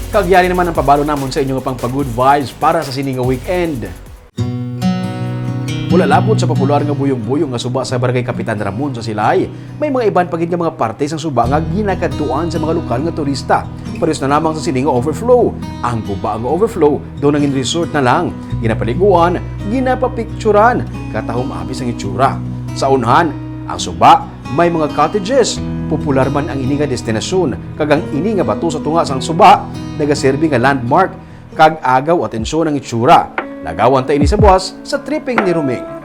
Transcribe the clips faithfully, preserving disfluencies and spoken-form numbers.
Kag yari naman ang pabalo namon sa inyo nga pang pa-good vibes para sa sini nga weekend. Wala labot sa popular nga buyong-buyong nga suba sa Barangay Kapitan Ramon sa Silay, may mga iban pa gid nga mga parte sang suba nga ginakadtuan sa mga lokal nga turista. Parehas na lamang sa sini nga overflow. Ang guba nga overflow daw nangin resort na lang, ginapaliguan, ginapapicturan, katahom abi sang itsura. Sa unhan, ang suba may mga cottages. Popular man ang ini nga destinasyon, kag ang ini nga bato sa tunga sang suba nagaserbi nga landmark kag agaw atensyon ang itsura. Lagawan ta ini sa buwas sa tripping ni Roming.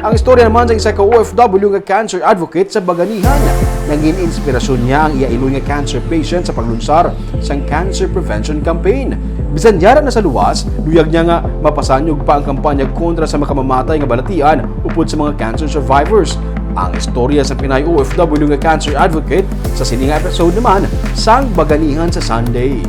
Ang istorya naman sa isa ka O F W nga cancer advocate sa Baganihan. Nangin inspirasyon niya ang iya iloy nga cancer patient sa paglunsar sang cancer prevention campaign. Bisan yara na sa luwas, luyag niya nga mapasanyog pa ang kampanya kontra sa makamamatay nga balatian upod sa mga cancer survivors. Ang istorya sa Pinay O F W nga cancer advocate sa sini nga episode naman sang Baganihan sa Sunday.